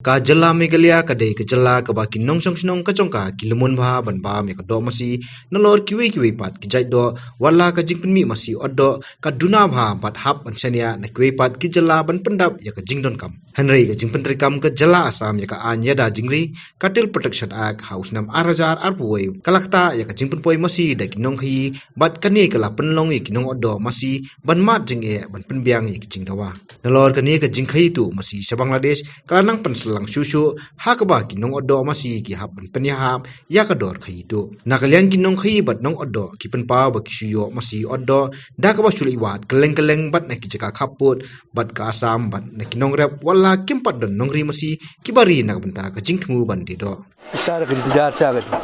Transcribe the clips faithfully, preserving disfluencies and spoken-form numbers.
Ka jylla Meghalaya ka dei ka jylla kaba ki nongshong shnong ka jong ka ki la mon bha ban bam ïa ka doh masi nalor kiwei kiwei pat ki jait doh, wat la ka jingpynmih masi ot doh ka duna bha bad hap ban shaniah na kiwei pat ki jylla ban pyndap ïa ka jingdonkam. Hynrei ka jingpyntreikam ka jylla Assam ïa ka aiñ ïada jingri, Cattle Protection Act, ha u snem ar hajar arphew wei, ka la ktah ïa ka jingpynpoi masi da ki nongkhaïi, bad kane ka la pynlong ïa ki nongot doh masi ban mad jingeh ban pynbiang ïa ki jingdawa. Nalor kane ka jingkhaïi tuh masi sha Bangladesh ka la nang pynsalang shuh shuh, ha kaba ki nongot doh masi ki hap ban pynïahap ïa ka dor khaïi tuh. Na ka liang ki nongkhaïi bad nongot doh ki pynpaw ba ki shu ïoh masi ot doh da kaba shu leit wad kylleng kylleng bad na ki jaka khappud bad ka Assam bad na ki nongrep, wat la kim pat don nongri masi kiba ri na ka bynta ka jingthmu ban die doh. Ita da ka jynjar sha ka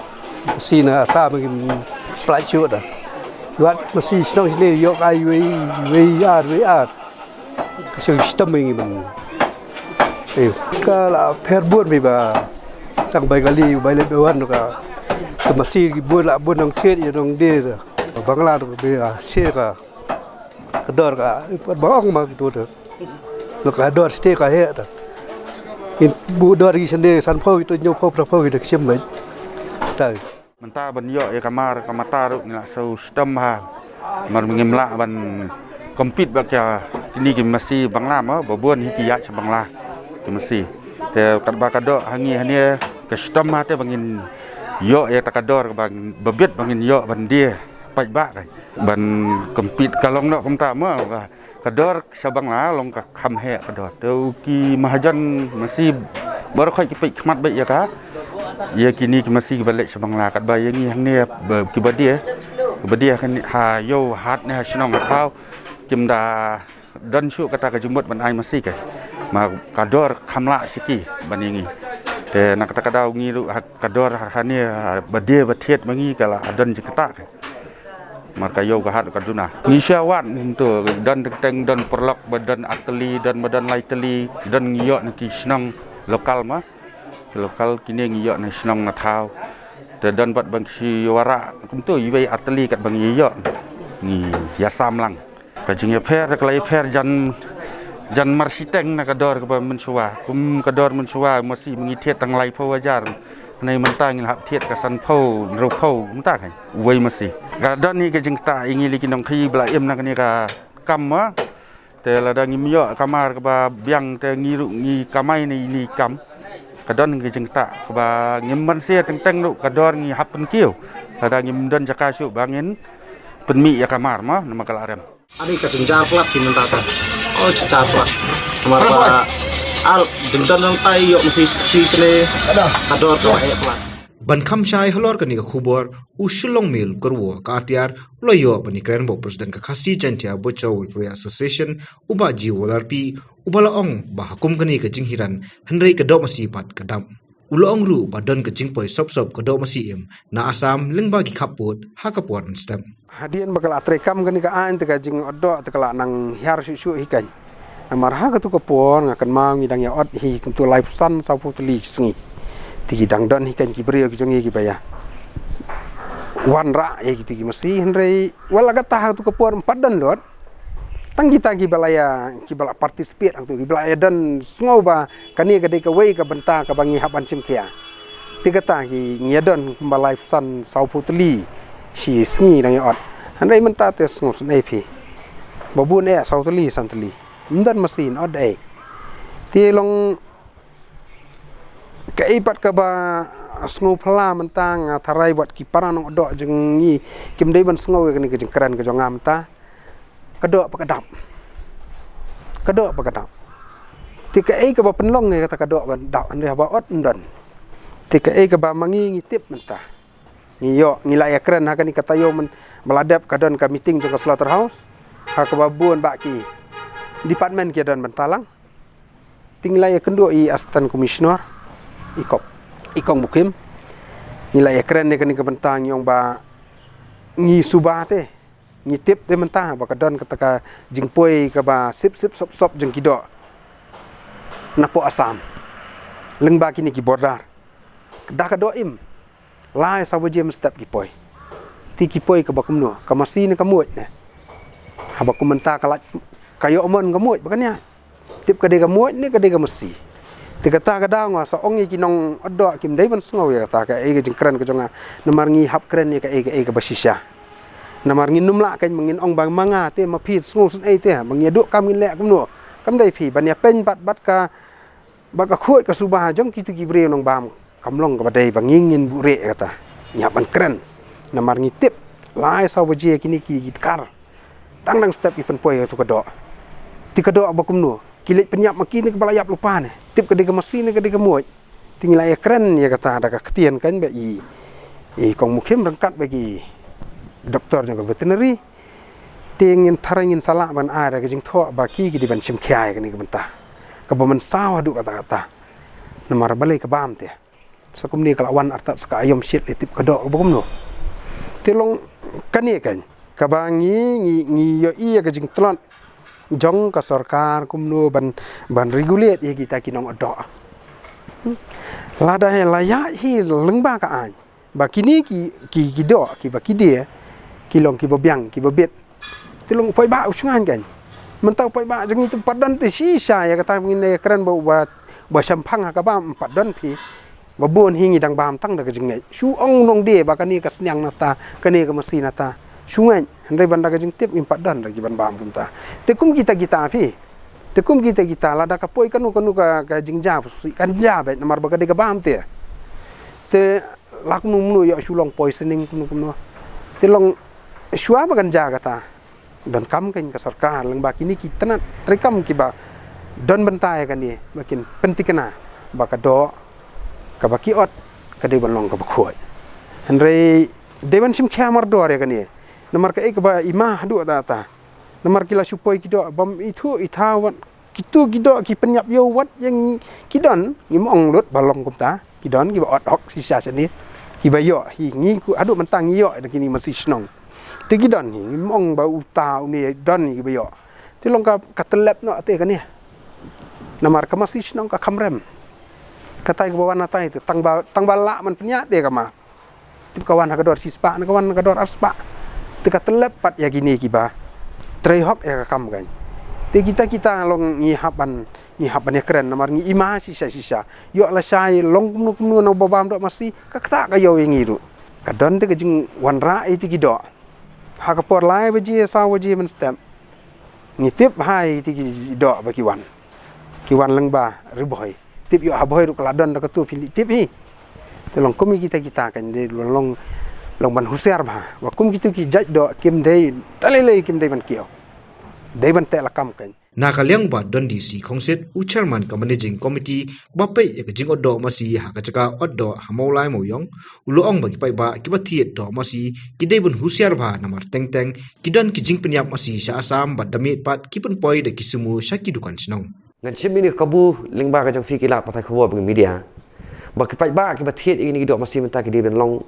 masi na Assam ki pynlait shuh da. Wat masi shnong shane ïoh ai wei, wei ar, wei ar. Ka shu shitom ngi ban. Ayo. Ka la pher bun mi ba tang bai kali, bai leit bai wan ka. Ka masi ki bun la bun nong thied ïa nong die da. Bangla da ka be ka share ka. Ka dor ka, pat ba ong ma ki tu tu. Ka dor siti ka heh ta. In bu dor ki sende sanphew ki tu hynñiewphew phraphew ki da ka shim beit. Ta. Mynta ban ïoh ïa ka mar ka mata ruh ngi la shu shitom ha. Mar ngim lah ban compete bad ka kine ki masi Bangla mo, ba bun hi ki ïaid sha Bangla ki masi. Te katba ka doh ha ngi hangne ka shitom ha te ba ngin ïoh ïa ta ka dor ba ngin, ba bit ba ngin ïoh ban die paidbah ka. Ban compete ka long noh kumta mo, ka, ka dor sha Bangla long ka kham heh ka dor. Te u ki mahajon masi baroh khoit ki peit khmat beit ïa ka. Ïa kine ki masi kiba leit sha Bangla katba ïa ngi hangne ba, kiba die, kiba die ha kane ha ïew hat ne ha shnong ha thaw kim da don shuh kata ka jingmut ban ai masi ka. Ma ka dor kham lah sha ki ban ïa ngi. Te na kata ka daw ngi ruh ha ka dor ha, hangne ha, ba die ba thied ma ngi ka la don jingktah ka. Mar ka ïew ka hat ka duna. Ngi shu wan tu don teng teng, don paralok ba don artylli, don ba don laitylli, don ngi ïoh na ki shnong lokal ma. Ki lokal kine ngi ïoh na shnong na thaw. Te don bad ba ngi shu wanrah kumtu iwei artylli katba ngi ïoh. Ngi ïasam lang. Ka jingïapher ka la ïapher jan, jan marshiteng na ka dor kaba mynshuwa. Kum ka dor mynshuwa masi ba ngi thied tang laiphew hajar. Hynrei mynta ngi la hap thied ka sanphew, hynriewphew mynta ka. Uwei masi. Ka don hi ka jingktah ïa ngi lei ki nongkhaïi ba la im na kane ka kam ma. Te lada ngim ïoh ka mar kaba biang te ngi ruh ngi kamai na ine i kam. Ka don ka jingktah kaba ngim banse teng teng ruh ka dor ngi hap pynkiew. Lada ngim don jaka shuh ba ngin pynmih ïa ka mar ma, namar ka la rem. Ade ka jynjar palat ki mynta ka. Oh, jynjar palat. Namar ba al dang don nangtai ïoh masi Khasi shane. Ka dor kaba eh palat. Ban kham shai halor kane ka khubor, u Shillong Mail Kyrwo ka atiar u la ïoh ban ïakren bad u President ka Khasi Jaintia Bachau Welfare Association, u Bah G Walarpi, uba la ong ba ha kum kane ka jinghiran hynrei ka doh masi pat ka dap. U la ong ruh ba don ka jingpoi sop sop ka doh masi im na Assam lyngba ki khappud ha ka por mynstep. Hadien ba ka la treikam kane ka aiñ te ka jingot doh te ka la nang hiar shuh shuh hi keiñ. Namar ha katu ka por nga kynmaw ngi dang ïa ot hi kumtu laiphew san sawphew tylli shi sngi. Te ki dang don hi keiñ ki briew ki jong ngi kiba ïa wanrah ïa kiti ki masi hynrei wat la katta ha katu ka por ym pat don lut. Tang kita kiba la ïa, kiba la participate hangtu kiba la ïa don sngew ba kane ka dei kawei ka bynta kaba ngi hap ban shim khia. Te kata ki ngi ïa don kumba laiphew san sawphew tylli shi sngi dang ïa ot. Hynrei mynta te sngewsynei phi. Ba bun eh saw tylli san tylli. Ym don masi ot eh. Te long kaei pat kaba sngewphylla mynta nga tharai wat ki para nongdoh jong ngi kim dei ban sngew ïa kane ka jingkren ka jong nga mynta. Ka doh ba ka dap. Ka doh ba ka dap. Te kaei kaba pynlong ïa kata ka doh ba dap hynrei haba ot ym don. Te kaei kaba ma ngi ngi tip mynta. Ngi ïoh, ngi la ïakren ha kane ka taïew mynba la dep ka don ka meeting jong ka slaughterhouse. Ha kaba bun ba ki department ki don mynta lang. Te ngi la ïakynduh i Assistant Commissioner i Kong, i Kong Bukim. Ngi la ïakren ïa kane ka bynta ngi ong ba ngi suba te. Ngi tip te mynta ba ka don kata ka jingpoi kaba sip sip sop sop jong ki doh. Napoh Assam. Lyngba kine ki border. Da ka doh im. Lai saw baje mynstep ki poi. Te ki poi kaba kumno, ka masi ne ka muid ne. Haba kum mynta ka lait ka ïoh mon ka muid ba kan ïaid. Tip ka dei ka muid ne ka dei ka masi. Te kata ka daw nga sa ong ïa ki nongdoh kim dei ban sngew ïa kata kaei ka jingkren ka jong nga. Namar ngi hap kren ïa kaei kaei kaba shisha. Namar ngin ym lah kan ba ngin ong ba ma nga te ma phi sngew sngewsih te ba ngi ïa duh kam ngin leh kumno. Kam dei phi ban ïa pynbeit bad ka, bad ka khuid ka suba jong kito ki briew nongbam. Kam long kaba dei ba ngi ngin buhrieh ïa kata. Ngi hap ban kren. Namar ngi tip lai saw baje kine ki, ki dkhar. Dang dang step ki pynpoi ïa katu ka doh. Te ka doh ba kumno. Ki leit pynïap ma kine kiba la ïap lypa ne. Tip ka dei ka masi ne ka dei ka muid. Te ngi la ïa kren ïa kata da ka ktien kan ba i, i Kong Mukhim ryngkat bad ki doktor jong ka veterinary. Te ngin tharai ngin sa lah ban ai da ka jingthoh ba ki ki dei ban shim khia ïa kane ka bynta. Kaba mynsaw haduh katta katta. Namar balei ka bam te. Sa kumne ka la wan artat sa ka aïom shit, eh, tip ka doh ba kumno. Te long kane kan kaba ngi, ngi, ngi ïohi ïa ka jingtlot jong ka sorkar kumno ban, ban regulate ïa kita ki nongdoh. Hmm. Lada la ïaid hi lyngba ka aiñ ba kine ki, ki, ki doh kiba ki die ki long kiba biang kiba bit. Te long u paidbah u shngaiñ kan. Mynta u paidbah jong ngi te pat don te shisha ïa kata ngin ïa kren ba, ba, ba shemphang ha ka bam pat don phi. Ba bun hi ngi dang bam tang da ka jingngeit. Shu ong nongdie ba kane ka sniang nata, kane ka masi nata. Shu ngeit, hynrei ban da ka jingtip ngim pat don da ki ban bam kumta. Te kum kita kita phi. Te kum kita kita lada ka poi kano kano ka, ka jingjia phi kan jia beit namar ba ka dei ka bam te. Te la kumno kumno ïoh shu long poisoning kumno kumno. Te long shuwa ba kan jia kata. Donkam kan ka sorkar lyngba kine ki tnat treikam kiba don bynta ïa kane ba kin pynthikna ba ka doh kaba ki ot ka dei ban long kaba khuid. Hynrei dei ban shim khia mardor ïa kane. Namar kaei kaba i ma haduh katta katta. Namar ki la shu poi ki doh bam ithuh ithaw wat kito ki doh ki pynïap ïew wat ïa ngi ki don ngim ong lut ba long kumta. Ki don kiba ot hok shisha shane. Kiba ïoh hi ngi ku haduh mynta ngi ïoh da kine masi shnong. Te ki don hi ngim ong ba uta une don hi kiba ïoh. Te long ka, ka tyllep noh te kane. Namar ka masi shnong ka kham rem. Katai kaba wan natai te tang ba, tang ba lah man pynïaid te ka ma. Tip ka wan ha ka dor shispah ne ka wan ha ka dor arspah. Te ka tyllep pat ïa kine kiba trei hok ïa ka kam kan. Te kita kita long ngi hap ban, ngi hap ban ïa kren namar ngi i ma shisha shisha. Ïoh lashai long kumno kumno na ba bam doh masi ka kata ka ïoh ïa ngi ruh. Ka don te ka jingwanrah ïa te ki doh. Ha ka por lai baje saw baje mynstep. Ngi tip hai te ki doh ba ki wan. Ki wan lyngba Ri Bhoi. Tip ïoh ha Bhoi ruh ka la don da katu phi leit tip hi. Te long kum ïa kita kita kan dei long, long ban husiar bha. Ba kum kitu ki jait doh kim dei, ta lei lei kim dei ban kiew. Dei ban teh lakam kan. Na ka liang u Bah Dundee C Khongsit, u Chairman ka Managing Committee ba peit ïa ka jingot doh masi ha ka jaka ot doh ha Mawlai Mawiong, u la ong ba ki paidbah kiba thied doh masi ki dei ban husiar bha namar teng teng ki don ki jingpynïap masi sha Assam bad da miet pat ki pynpoi da ki sumo sha ki dukan shnong. Ngan shim ïa kane ka kabu lyngba ka jong phi ki lad pathai khubor bad media ba ki paidbah kiba thied ïa kine ki doh masi mynta ki dei ban long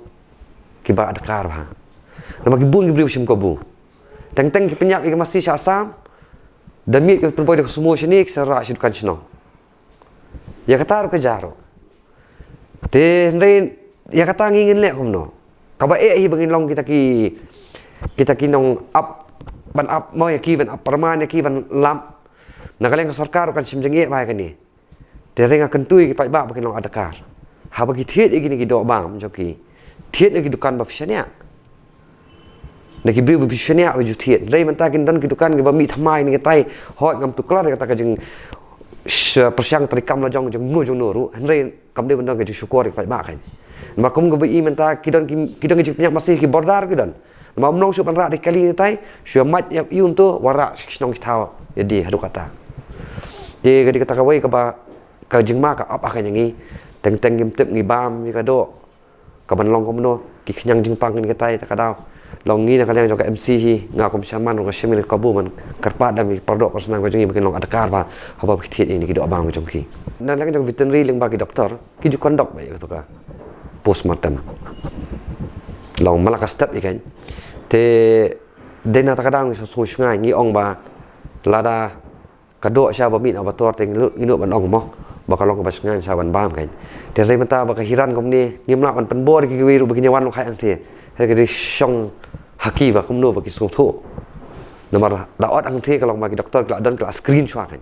kiba adkar bha. Namar ki bun ki briew ba shim kabu. Teng teng ki pynïap ïa ki masi sha Assam. Da miet ki pynpoi da ka sumo shane ki sa rah sha dukan shnong. Ïa kata ruh ka jia ruh. Te hynrei ïa kata ngi ngin leh kumno? Kaba eh hi ba ngin long kita ki, kita ki nong ap, ban ap mo ïa ki, ban ap pyrman ïa ki, ban lap. Na ka liang ka sorkar ruh kan shim jingeh bha ïa kane. Te hynrei nga kyntu ïa ki paidbah ba kin long adkar. Haba ki thied ïa kine ki doh bam jong ki, thied na ki dukan ba phi shaniah. Na ki briew ba phi shaniah ba ju thied. Hynrei mynta kin don ki dukan kiba mih thymmai ne ki tai. Hooid ngam tuklar ïa kata ka jing sh-, pyrshang treikam la jong, jong no jong no ruh. Hynrei kam dei ban don ka jingshukor ïa ki paidbah kan. Namar kum kaba i mynta ki don ki, ki don ka jingpynïap masi ki border ki don. Namar ym long shuh ban rah da ki kali ne tai, shuwa mait ïa u to wa rah sha ki shnong ki thaw ïa die haduh katta. Te ka dei kata kawei kaba ka jingma ka ap ha ka jong ngi. Teng teng ngim tip ngi bam ïa ka doh. Ka ban long kumno ki khñiang jingpang kine kitai ta ka daw. Long ngi na ka liang jong ka M C hi nga kum shaman ruh nga shim ïa ka kabu ban kyrpad da ki para doh para snam ka jong ngi ba kin long adkar bha haba ki thied ïa kine ki doh bam ka jong ki. Na liang jong veterinary lyngba ki doktor ki ju conduct beit ïa katu ka postmortem. Long man la ka step ïa ka. Te dei na ta ka daw ngi sngewsih ngi ong ba lada ka doh sha ba mih na ba tor te ngi nud, ngi nud ban ong mo ba ka long kaba shngaiñ sha ban bam kan. Te hynrei mynta ba ka hiran kumne ngim lah ban pynbor ïa kiwei ruh ba kin ïa wan long khai hangtei. Hynrei ka dei shong ha ki ba kumno ba ki sngewthuh. Namar da ot hangtei ka long ba ki doktor ki la don ki la screen shuwa kan.